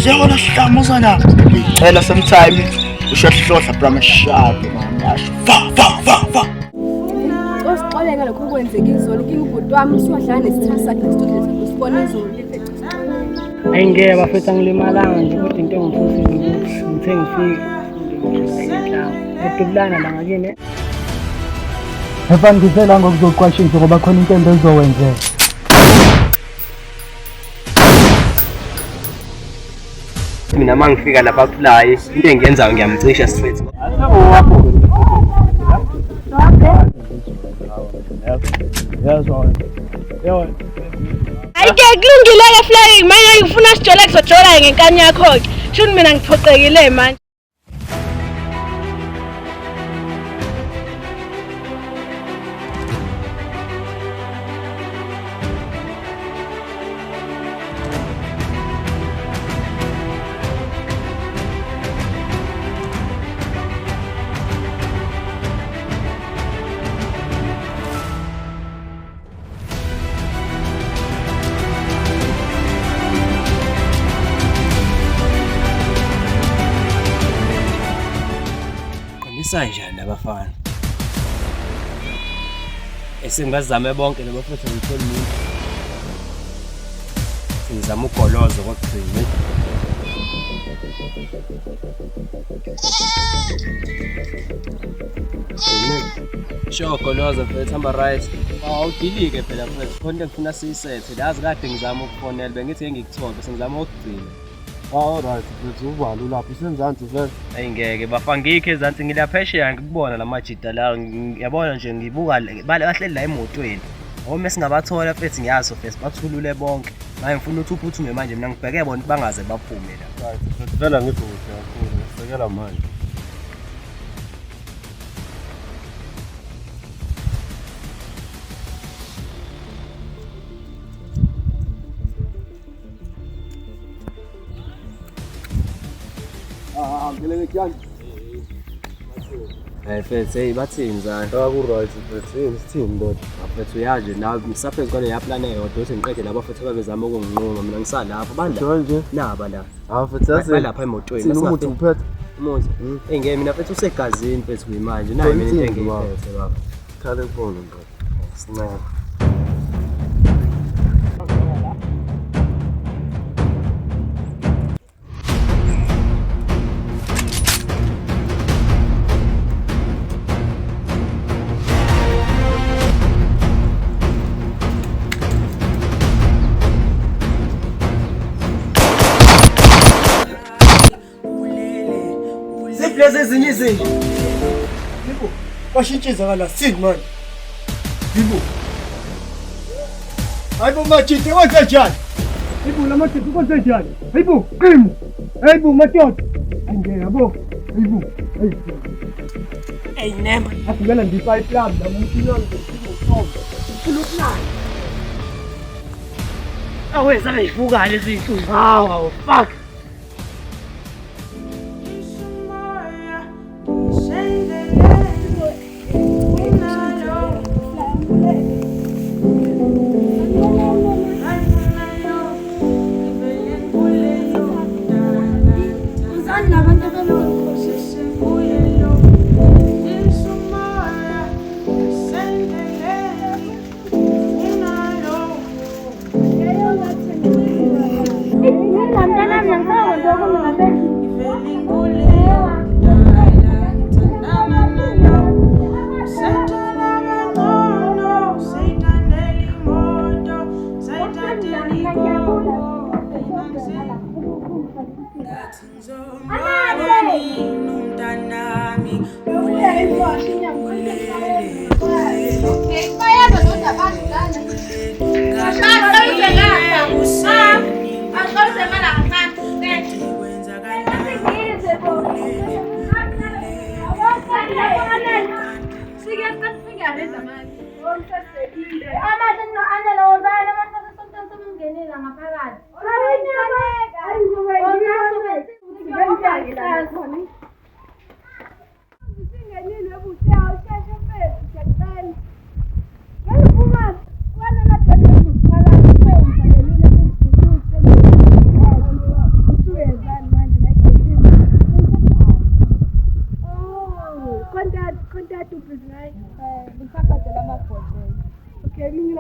Siyabona sihlamuza la. Ngicela sometime ushahlohla bra sharp man. Yasho fa fa fa fa. Osixoleka lokho okwenzeka izolo inkinga ubhuti wami usuwadlala nesitha sakhe lesitudle usibona izolo lifece. Ayi ngeke bafethu angilimalanga nje kodwa into engifusile ukuthi ngithe ngifike ngidubulana la ngakini. Mfana ngize la ngokuzoqwashisa ngoba khona into embi ezokwenzeka. Mina uma ngifika lapha kufly into engiyenzayo ngiyamcisha straight. Hayi ke kulungile-ke flying manje ngifuna sijole kuzojola ngenkani yakho-ke shuni mina ngiphoqekile manje. Qinisa njani abafana? Esengibazame bonke laba futhi angitholi muntu. Ngizama ugolozo kokugcina. Sure goloza mfethu hamba right. Awudilike phela mfethu khona into engifuna siyisethe. Yazi kade ngizama ukufonela bengithi ngikuthole bese ngizama ukugcina. All right, mfethu uvalo lapho usenzansi vele. Ayi ngeke bafa ngikho ezansi ngilaphesheya ngikubona la majida la ngiyabona nje ngibuka bahleli la emotweni. Ngoba singabathola mfethu ngiyazi mfethu bathulule bonke. Manje ngifuna ukuthi uphuthume manje mina ngibheke bona ukuthi bangaze baphume la. Right, mfethu vele angikho kuhle kakhulu. Ngisekela manje. Ah, ngelele kyani. Hey mfethu, hey bathini zana? Aku right mfethu, yini sithini ndoda? Mfethu uyazi nje nawe ngisaphezu kwale yaplan eyodwa ukuthi ngiqede laba futhi ababezama ukunginquma mina ngisalapho bandla. Nje. Naba la. Ah mfethu yazi. Balapha emotweni. Thina umuthi uphethe. Umuthi. Hey ngeke mina mfethu usegazini mfethu kuyimanje. Nayi mina into engiyiphethe baba. Khale kubona ndoda. Sincane. Ziphi lezi ezinye izinto? Yibo, bashintshiza kala sini manje. Yibo. Hayibo majide kwenze njani? Hayibo la majide kwenze njani? Hayibo, qini. Hayibo madoda. Angeke yabo. Hayibo. Hayibo. Ey nema. Afukela ngipipe lami la muntu lami. Aweza ngivuka lezi zinsuku. Hawu fuck.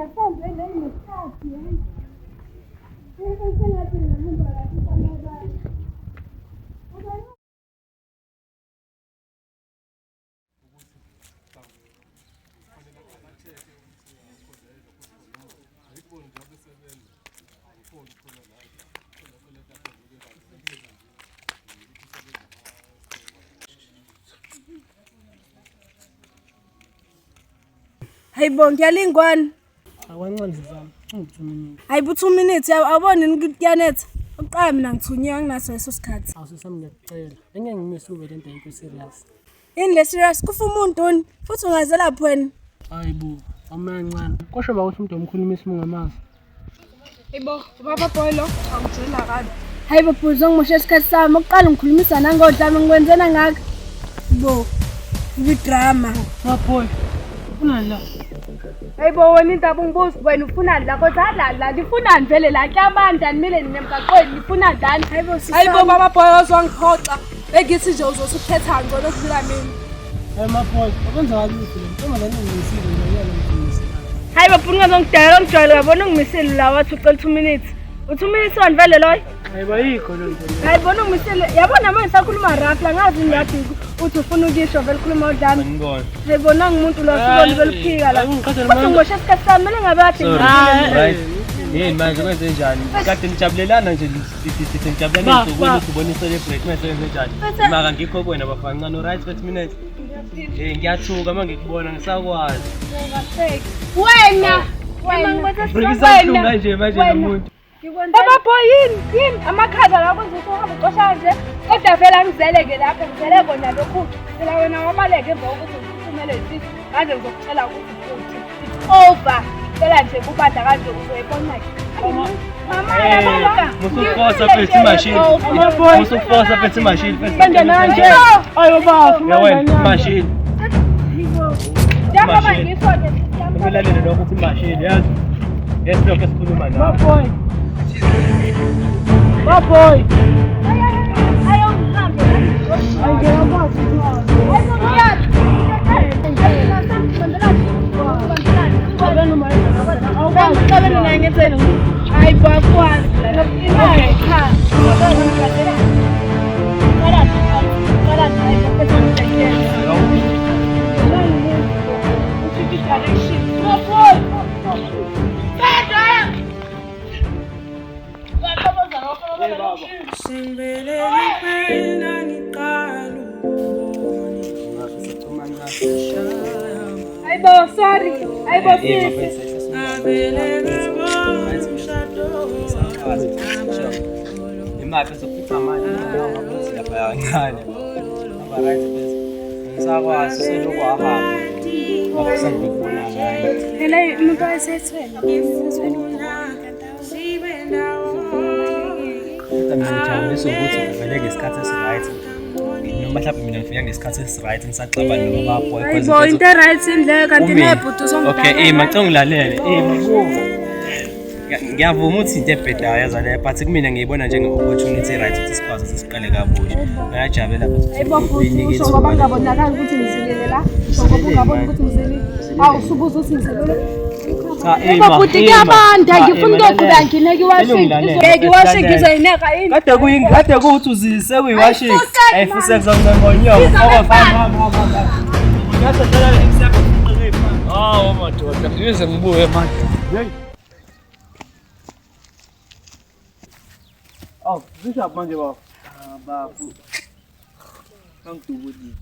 Mina senze nesikhathi hayi. Sengathi ngimuva kahle abantu. Hayibo ngiyalingwana. Akwancane zami. Ungu-2 minutes. Hayibo 2 minutes awuboni ukuthi kuyanetha. Uqala mina ngithunyiwe anginaso leso sikhathi. Awusami ngiyakucela. Engeke ngimise ube lento ayikho serious. Yini le serious kufa umuntu ni futhi ungazelaphi wena? Hayibo, amancane. Kosho ba ukuthi umuntu omkhulu imisa ungamazi. Hayibo, baba boy lo angijela kabi. Hayibo bhuti ngimoshe isikhathi sami. Uqala ngikhulumisa nangodlame ngikwenzena ngaka. Bo. Idrama. Baba boy. Ufunani la? Hayibo wena indaba ungibuza wena ufunani la kodwa la la nifunani vele la kuyabanda nimile nemgaqweni nifunani lana. Hayibo sisi. Hayibo baba boy ozongiphoxa. Bengithi nje uzosuphetha ngcono kudlula mina. Hey my boy, akwenzakali lutho le ntombazane engimisile nje ngiyala ngimisile. Hayibo bhuti ungazongidayela ngijwayele uyabona ungimisile la wathi ucela 2 minutes. U2 minutes wani vele loyo? Hayibo ayikho lo nto. Hayibo ungimisile yabona manje sakhuluma rough la ngazi ngiyathi uthi ufuna ukisho vele khuluma udlame. Ngibona. Hayibo nangumuntu lo sibona beliphika la. Ngiqedela Futhi ngimoshe isikhathi sami kumele ngabe kade ngidlile. Right. Yini manje kwenze njani? Kade nijabulelana nje sithi nijabulelana ensukwini ukuthi ubone celebrate manje kwenze njani? Maka ngikho kuwena bafana ncane right 30 minutes. Ngiyathuka uma ngikubona ngisakwazi. Wena Ngikisa buhlungu kanje manje lo muntu. Baba boy yini yini amakhaza la kwenza ukuthi uhambe uxosha kanje kodwa vele angizele ke lapha ngizele kona lokhu phela wena wabaleke emva kokuthi ngikuthumele isisu manje ngizokutshela ukuthi futhi it's over phela nje kubanda kanje uzoyibona ke mama yabona Musufosa phethe imashini. Musufosa phethe imashini phethe. Manje nanje. Ayo baba, Wena imashini. Njengoba ngisho nje Ulalele lokho ukuthi imashini yazi. Esilokho esikhuluma nawe. Baba boy. Baba boy. Ayongihambe. Hayibo sorry. Hayibo sisi. Imaphi sokuthi manje ngabuthi lapha kancane. Aba right bese. Ngisakwazi selokhu wahamba. Akusangibona ngayo. Phela umuntu wayesethwele. Kodwa mina ngijabulisa ukuthi uvele ngesikhathi esi-right. Noma mhlawumbe mina ngifika ngesikhathi esi-right ngisaxabana nobaba boy. Hayibo into right indlela kanti nebhuti uzongidala. Okay, macela ngilalele. Ngiyavuma ukuthi into ebhedayo yaza le but kumina ngiyibona njenge-opportunity right ukuthi sikwazi ukuthi siqale kabusha. Ngiyajabula futhi. Hayibo bhuti usho ngoba ngabonakali ukuthi ngizilele la. Usho ngoba ungaboni ukuthi ngizilele. Awu usubuza ukuthi ngizilele. Hayibo bhuti kuyabanda ngifuna ukuyoqhubeka ngineke iwashing. Ngeke iwashing ngizoyineka yini? Kade kuthi uzise kuyiwashing. Ayifuse kuzongonyoka. Hawu madoda, ngize ngibuye manje. Hey. Awu, zishaphi manje baba? Ah babu. Angidubulile.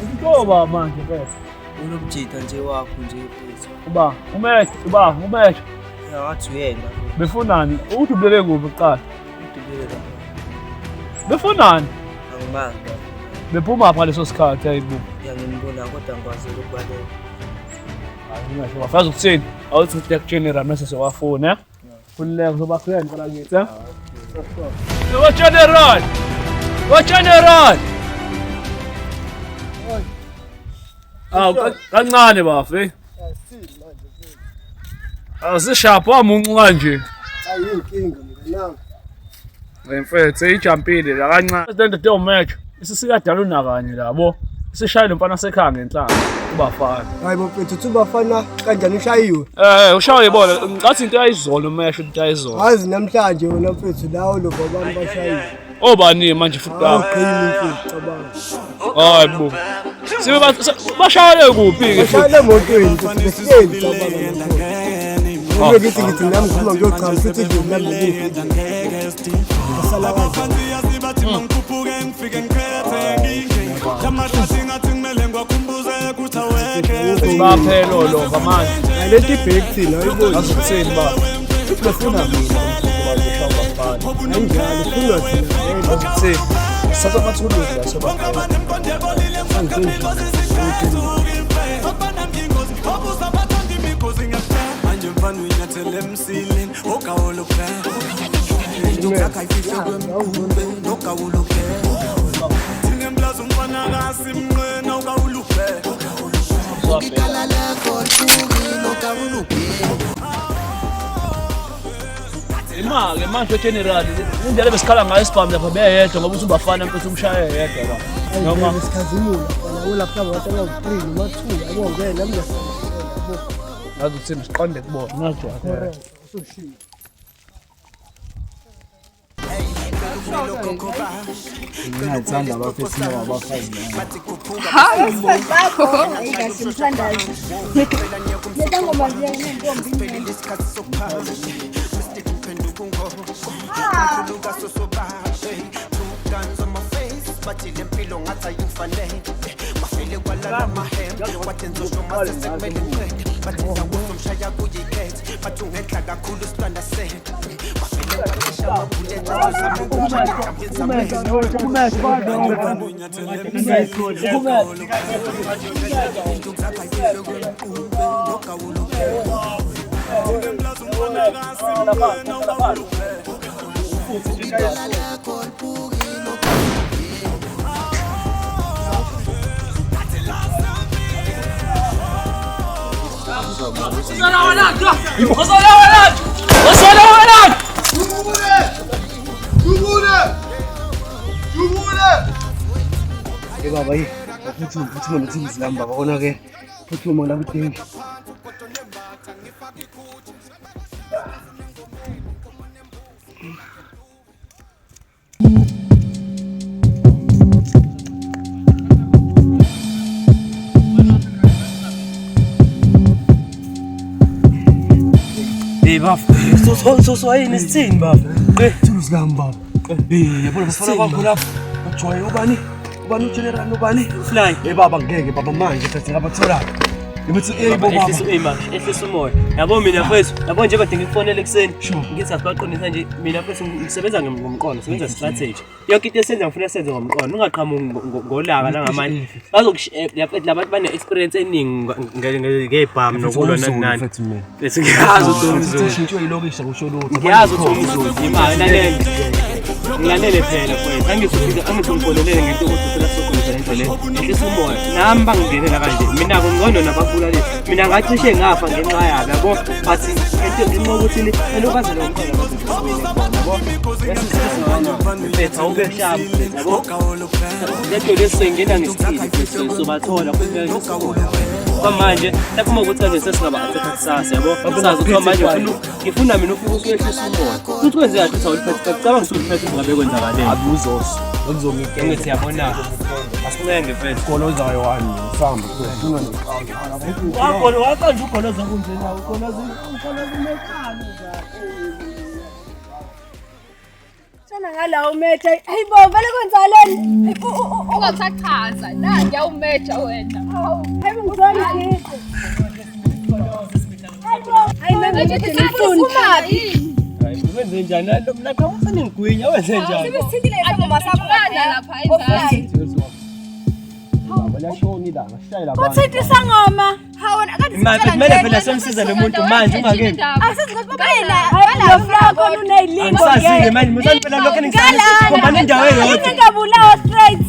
Ukuba manje mfethu. Unomjita nje wakho nje mfethu. Uba, umethe, uba, umethe. Ya wathi uyena. Befunani? Udubulele kuphi kuqala? Udubulele la. Befunani? Angibanga. Bephuma pha leso sikhathi hayibo. Ya ngimbona kodwa ngikwazi ukubaleka. Hayi ngisho wafaza ukuthini? Awuthi uthi general mase sewafona, eh? Khululeka uzoba friend kwala kithi, eh? Wa general! Wa general! Awu kancane bafe. Asishapha wamuncu kanje. Ayinkinga mnganami. Mfethu ijumpile la kancane. Lento do match. Isisikadala unakanye labo. Sishayile umfana wasekhaya ngenhlamba ubafana. Hayi bo mfethu uthi ubafana kanjani ushayiwe? Eh ushawe ibona ngathi into ayizolo umesho into ayizolo. Wazi namhlanje wena mfethu lawo lo bobani bashayiwe. Obani manje futhi Hawu qhini mfethu cabanga. Hayi bo. Sibe bashayele kuphi ke futhi? Bashayele emotweni mfethu besihleli cabanga. Ube ngithi ngithi nami ngiphuma ngiyochama futhi nje nami ngikufi. Basala kanjani? Baphelo lo manje. Lento ibheki thina ayiboni. Azokuthini ba? Futhi bafuna mina ngoba ngisho abafana. Ayinjalo funa thina. Azokuthini? Sithatha amathuluzi la sobafana. Ima-ke manje general indlela besikhala ngayo isibhamu lapha beyedwa ngoba uthi ubafana mfethu umshaye yedwa la. Noma Besikhazimula fana ulapha abantu abawu-3 noma 2 yabo ngeke nami ngiyasala. ngazi ukuthini siqonde kubona. Ngazi Usushiya. Ngingathanda abafethu noma abafazi Hawu bakho. Hayi kahle mthandazo. Leta ngoma nje nentombi. Hey baba yi phuthuma phuthuma nothuluzi lami baba kona ke phuthuma la kudingi. Hey bafo, so so ayini sithini bafo? Eh, thuluzi lami baba. Eh, yabona bafana bakho lapha. Bajwaye ubani? Ubani uGeneral ubani? Fly. Eh baba ngeke baba manje thathe ngabathola. Ngithi eh baba. Ehlisa umoya. Yabo mina mfethu, yabo nje kade ngikufonela ekuseni. Ngithi asibaqondisa nje mina mfethu ngisebenza ngomqondo, ngisebenza strategy. Yonke into esenza ngifuna senze ngomqondo, ungaqhamuki ngolaka nangamandla. Bazokushela labantu bane experience eningi ngebhamu nokulwa nani nani. Bese ngiyazi ukuthi umzulu. Ushintshwe ilokishi akusho lutho. Ngiyazi ukuthi umzulu imali lalela. Ngilalele phela mfethu. Angizofika angizongifonelele ngento ukuthi phela sokhona lento le. Ehlisa umoya. Nami bangingenela kanje. Mina kungcono nababulali. Mina ngacishe ngafa ngenxa yabo yabo. But into ngenxa yokuthi ni elokwazi lo mqondo yabo. Mfethu awube sharp yabo. Lento lesingena ngesipili mfethu sobathola futhi kwamanje lapho uma ukuthi kanje sesingaba athatha kusasa yabo. Sazi ukuthi manje ngifuna mina ufike usuyehlisa umoya. Futhi kwenze kahle ukuthi awuliphethe cabanga usuliphethe ungabe kwenzakaleni. Abuzoso. Ngizongikela. Ngithi yabona. Asinenge mfethu. Goloza yowani samba. Ufuna noqala. Wagolo wakanje ugoloza kunje nawe ugoloza ugoloza umethano. Shona ngala umeja. Hayi bo vele kwenzakaleni? Ungasachaza nanti awumeja wena. Hayi bo ngizwana ngizwe. Hayi bo hayi manje Umaphi? Hayi wenze njani lapha ufuna ngigwinya wenze njani? Sebesithintile isangoma sakho lapha ezansi. Baba liyashona ilanga sishayela abantu. Uthinta isangoma. Hawu akade Manje kumele phela somsiza lo muntu manje ungakemi. Asizi ukuthi babela. Lo flako uneyilingo. Angisazile manje musani phela lokho ningisakhombana indawo eyodwa. Ingabulawa straight.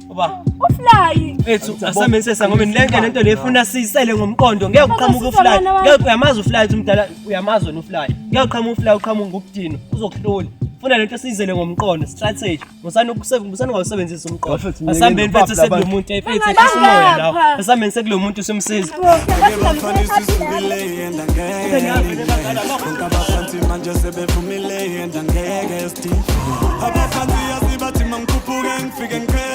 Uba Ufly. Mfethu asamensesa ngoba lenke lento le ifuna siyisele ngomqondo ngeke uqhamuke ufly ngeke uyamazi ufly uthi umdala uyamazi wena ufly ngeke uqhamuke ufly uqhamuke ngokudinwa uzokuhlula. Funa lento esiyizele ngomqondo, strategy. Musani musani ungawusebenzisi umqondo. Bafethu, Asihambeni niyeke mfethu labantu. sekulo muntu, mfethu ehlisa umoya lawo. Bangapha. Asihambeni sekulo muntu simsiza. Abaphansi manje sebevumile and angeke sti. Abaphansi yazi bathi mangikhuphuke ngifike ngiqede.